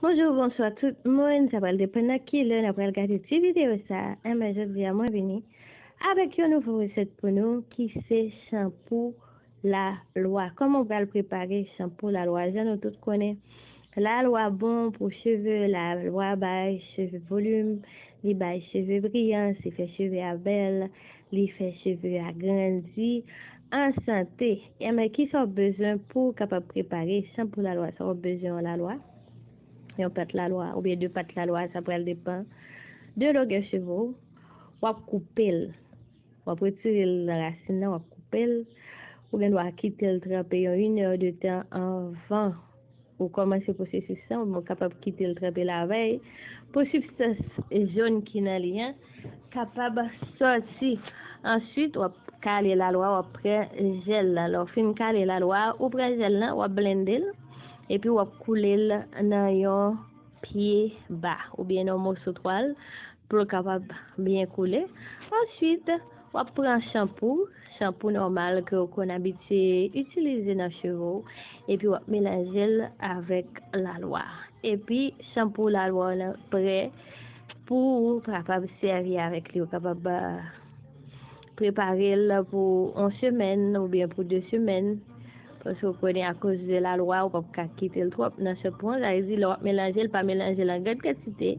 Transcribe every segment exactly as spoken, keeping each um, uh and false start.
Bonjou, bonswa tout moun. Sa pral depann nan ki lè n ap pral gade ti videyo sa a. Enben, jodi a mwen vini avèk yon nouvo resèt pou nou ki se chanpou lalwa. Kòman w pral prepare chanpou lalwa? Jan nou tout konnen, lalwa bon pou cheve, lalwa bay cheve volim, li bay cheve briyans, li fè cheve a bèl, li fè cheve a grandi an sante. Enben, kisa w bezwen pou w kapab prepare chanpou lalwa sa? W ap bezwen yon lalwa, yon pat lalwa oubyen de pat lalwa, sa pral depann de longè cheve w. W ap koupe l. W ap retire l nan rasin nan, w ap koupe l. Ou gen dwa kite l tranpe yon inè de tan anvan ou kòmanse pwosesis lan, oubyen w kapab kite l tranpe lavèy pou sibstans jòn ki nan li an kapab sòti. Answit, w ap kale lalwa, w ap pran jèl lan. Lè w fin kale lalwa, ou pran jèl lan, w ap blende l, epi w ap koule l nan yon pye ba oubyen nan yon moso twal pou l kapab byen koule. Answit, w ap pran chanpou, chanpou nòmal ke w konn abitye itilize nan cheve w, epi w ap melanje l avèk lalwa. Epi, chanpou lalwa w lan prè pou w kapab sèvi avèk li. Ou kapab, ah, prepare l pou yon semèn oubyen pou de semèn. Paske w konnen, akoz de lalwa, ou p ap ka kite l twòp nan chanpou an. Sa vle di, lè w ap melanje l, pa melanje l an gran kantite.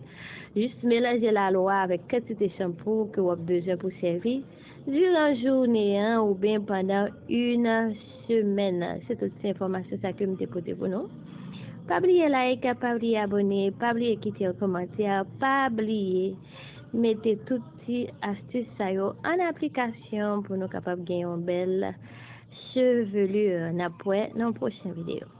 Jis melanje lalwa avèk kantite chanpou ke w ap bezwen pou sèvi diran jounen an oubyen pandan yon semèn. Se tout ti enfòmasyon sa ke m te pote pou nou. Pa bliye like, pa bliye abone, pa bliye kite yon kòmantè, pa bliye mete tout ti astis sa yo an aplikasyon pou nou kapab gen yon bèl chevelure. N ap wè nan yon pwochen videyo.